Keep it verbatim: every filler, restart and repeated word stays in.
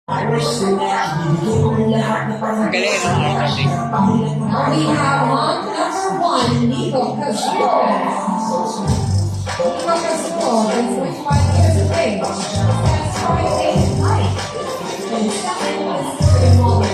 Ang galing, no? Ang galing. We have hot number one, Nico Cazor. Nico Cazor is twenty-five years of age, satisfied in life, and second is Sir Molly.